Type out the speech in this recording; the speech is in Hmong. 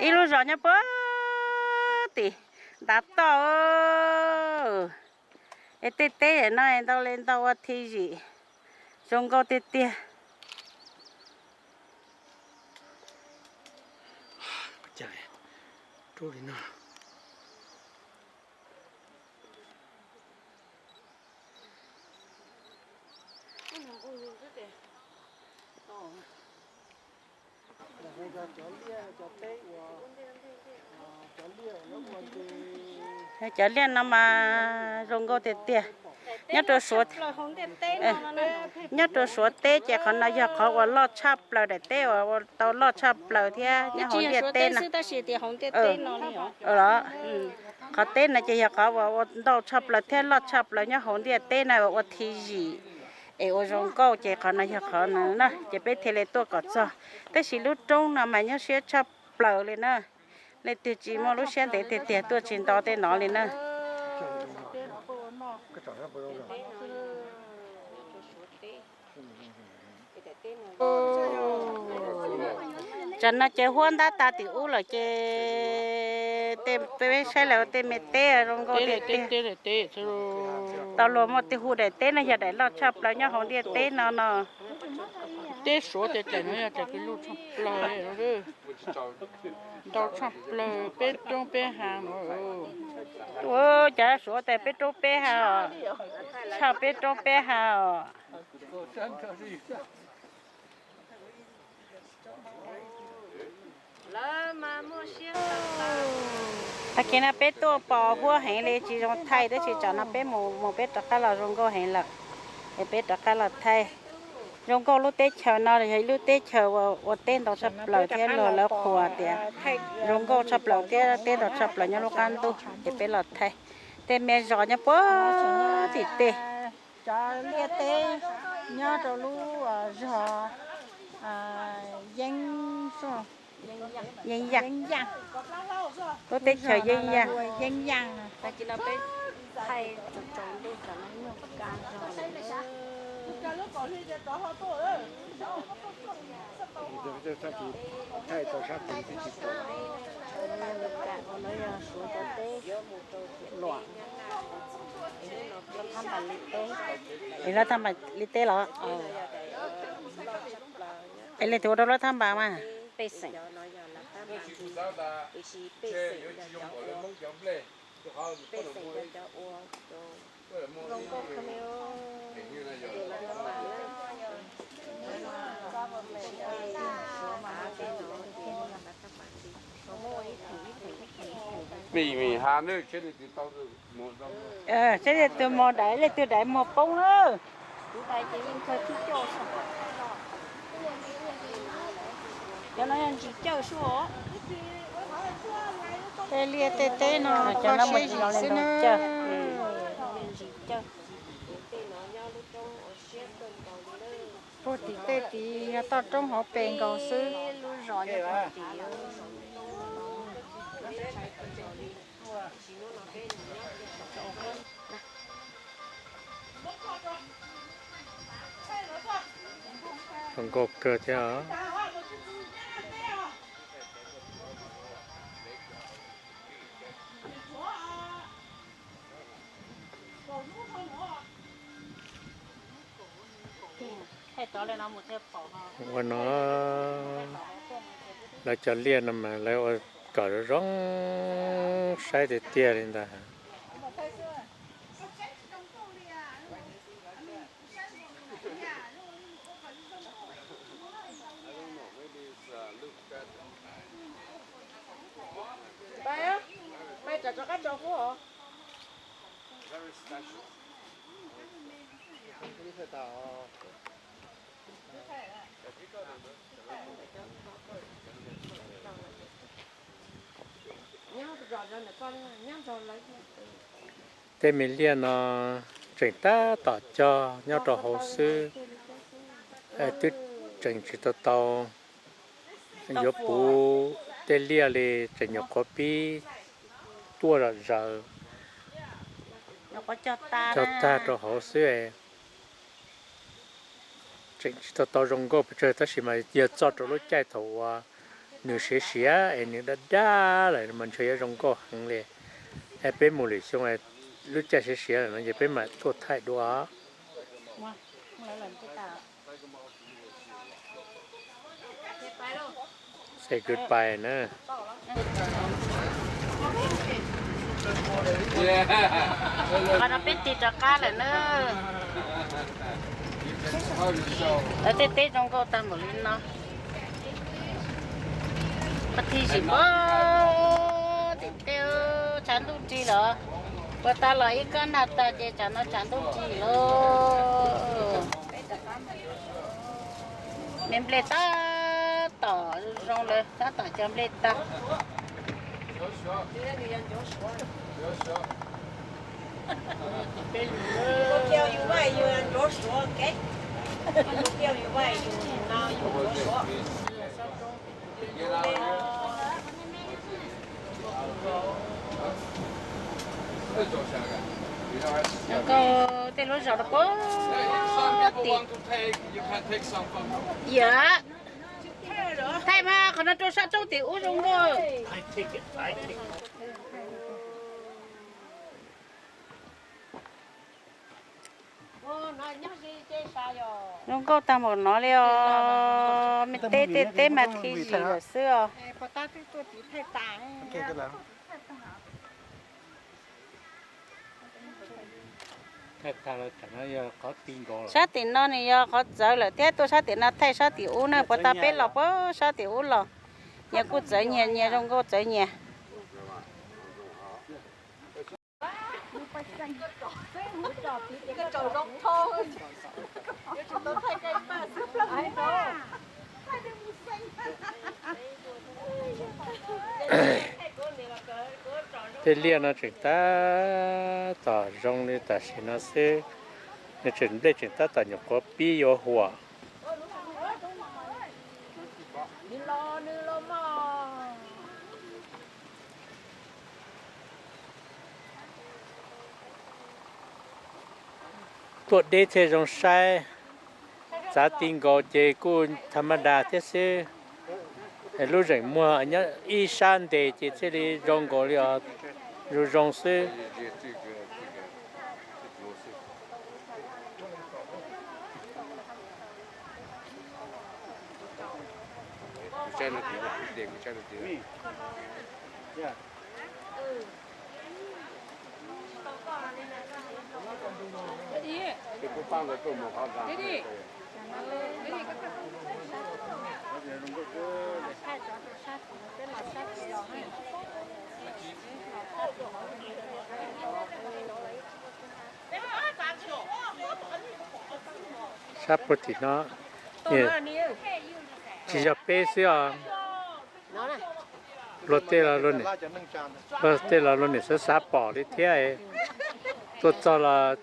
Ib lub zos nyob puag tim ntav toj. Es tej teb no ntau li ntau ua thi zim, zoo nkauj tiag tiag. Cov liaj no mas zoo nkauj tiag tiag. Nyob rau Suav, nyob rau Suav teb ces qhov no yog qhov uas loj tshaj plaws, daim teb uas ua tau loj tshaj plaws thiab nyob hauv ntiaj teb no. Qhov teb no ces yog qhov uas ua ntau tshaj plaws thiab loj tshaj plaws nyob hauv ntiaj teb no ua thi zim es ua zoo nkauj ces qhov no yog qhov no na ces peb thiaj li tuaj kom txog. Tab sis lub roob no mas nyob siab tshaj plaws li na. Leej twg tsis muaj lub siab ntev tiag tiag tuaj tsis nto tej no li na. Tsam no ces huab ntab tas tim ub lawm ces tej peb saib lawm tej me teb zoo nkauj tiag tiag. Tau luag muaj tej hu daim teb no yog daim loj tshaj plaws nyob hauv ntiaj teb no no. Teb Suav tias daim no yog daim loj tshaj plaws, ntau tshaj plaws peb roob peb hav no. Ua cas Suav tias peb roob peb hav os, tshaj peb roob peb hav os. Tag kis no peb tuaj pom huab heev li tsis zoo thaij tab sis tsam no peb mus mus peb rov qab los zoo nkauj heev lawm. Es peb rov qab los thaij. Zoo nkauj lub teb chaws no yog ib lub teb chaws uas ua teb ntau tshaj plaws thiab luag lawv qhuas tias zoo nkauj tshaj plaws thiab teb ntau tshaj plaws nyob lub qab ntuj ces peb los thaij. Tej me zos nyob puag tim tej. Cov liaj teb nyob rau lub zos Yeeb, Yeeb Yaj, lub teb chaws Yeeb Yaj. Yeeb Yaj no. Es lawv thaj npas li teb los? Es leej twg ua rau lawv thaj npas mas? Saib leej twg mus daim, leej twg daim muag poob na. Cov no yog ntsis cawj xwb os. Tej liaj tej teb no kho siab zim xwb na. Puag tim tej tid yog toj roob hauv pes nkaus xwb. Zoo nkauj kawg thiab. Ua no, lawv cov liaj no mas lawv ua kom zoo saib tiag tiag li ntag. Tej me liaj no tseem tab tom cog nyob rau hauv xwb, twb tseem tsis tau tau yuav puv tej liaj li, tseem nyuam qhuav pib tuaj zom zaws, cog tag rau hauv xwb. Tseem tsis tau tau zoo nkauj pes tsawg tab sis mas yog txog rau lub caij thaum uas Nws siav siav es nws daj daj lawm mas ntshe yuav zoo nkauj heev li. Es peb mus lwm xyoo lub caij siav siav lawm no ces peb mam tuaj thaij dua. Say goodbye na. Qhov no peb tig rov qab lawm na. Lawv tej teb zoo nkauj tag npaum li no. Qhov thib zim pog tim tej tshav ntuj rig lawm. Puag ta los ib kob nag tag ces tsam no tshav ntuj rig lawm. Me nplej tab tom zoo lawm, tab tom cov nplej tag. Zoo nkauj tej lub zos rau puag tim. Yam, thaij mas qhov no rau sab roob tim ub zoo nkauj. Zoo nkauj tag npaum no li os, me teb tej teb mas thib zim lawm xwb os. Sab tim no nws yog qhov txawv lawm thiab, tuaj sab tim no thaij sab tim ub na, puag ta peb los puag sab tim ub los. Nyias kuj txawv nyias, nyias zoo nkauj txawv nyias. Tej liaj no tseem tab tom zoo li tam sim no xwb, nws tseem, nplej tseem tab tom nyuam qhuav pib yuav huam. Tuaj deb thiaj zoo saib, txav ti nkaus ces kuj tha ma da thiab xwb. Lub zeem muag nyob ib sab ntes ces thiaj li zoo nkaus li os, zoo zoo xwb. Sab puag tim no tsis yog peb xwb os, luag tej los luag niam xav xav pom li thiab. Tuaj txog los